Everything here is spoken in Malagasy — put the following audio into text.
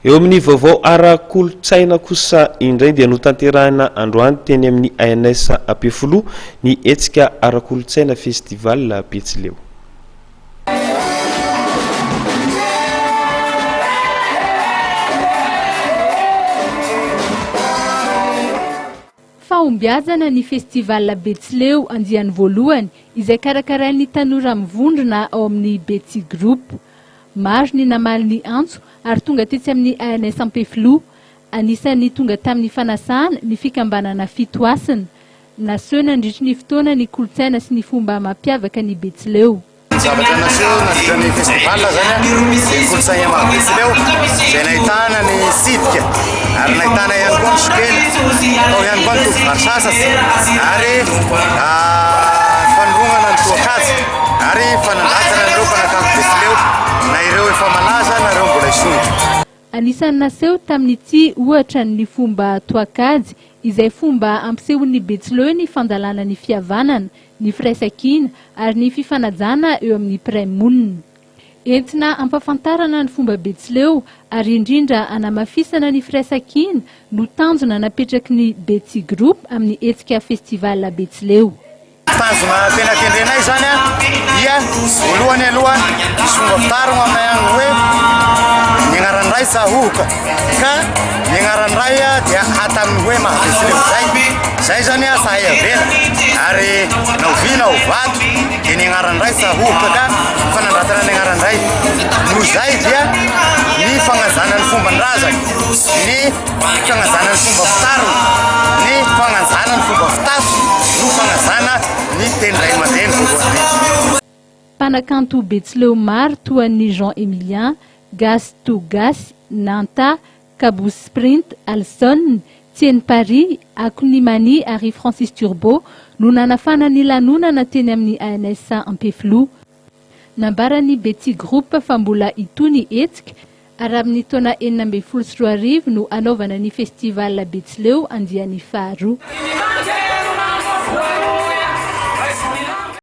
Eo amin'ny vaovao ara-kolontsaina kosa indray dia notanterahina androany teny amin'ny ANS Ampefiloha ny hetsika ara-kolontsaina Festival Betsileo. Fahombiazana ny Festival Betsileo andiany voalohany izay karakarain'ny tanora mivondrona ao amin'ny Betsi Group. Maro ny namaly ny antso ary tonga tetsy amin'ny ANS Ampefiloha. Anisan'ny tonga tamin'ny fanasana ny fikambanana Fitohasina. Naseho nandritry ny fotoana ny kolontsaina sy ny fomba mampiavaka ny Betsileo. Ny zavatra naseho nandritra ny festival zany dia ny kolontsaina maha Betsileo izay nahitana ny sidika ary nahitana ihany koa ny sokela, tao ihany koa ny tovovary sasatra ary fanorongana ny toakajy ary fanandratana an'ireo mpanakanto Betsileo na ireo efa malaza na ireo mbola hisondrotra. Anisan'ny naseho tamin'ity ohatra ny fomba toakajy izay fomba ampisehoan'ny Betsileo ny fandalana ny fihavanana, ny firaisankina ary ny fifanajana eo amin'ny mpiray monina. Entina hampafantarana ny fomba Betsileo ary indrindra hanamafisana ny firaisankina no tanjona napetraky ny Betsi Group amin'ny hetsika Festival Betsileo. Tanjona tena kendrenay izany dia voalohany aloha misy fomba fitarina aminay any hoe ny anaran'ny ray tsahoka ka ny anaran'ny ray dia hatamin'ny hoe mahabetsileo zay zay zany sahay avela ary na ovy na ho vato dia ny anaran'ny ray tsahoka ka fanandratana ny anaran'ny ray noho izay dia ny fagnajana ny fomban-drazana ny Fanajana ny fomba fitarina, ny fanajana ny fomba fitafy no fanajana ny teny ray aman-dreny voalohany indrindra. Mpanakanto betsileo maro toa an'i Jean Emilien, Gasy to Gasy, Nanta, Kabosy Sprint, Alson, Tieny Paris, Akony Mani ary Francis Turbo no nanafana ny lanonana teny amin'ny ANS Ampefiloha. Nambaran'ny Betsi Group fa mbola hitohy ny hetsika ary amin'ny taona 2016 no hanaovana ny Festival Betsileo andiany faharoa.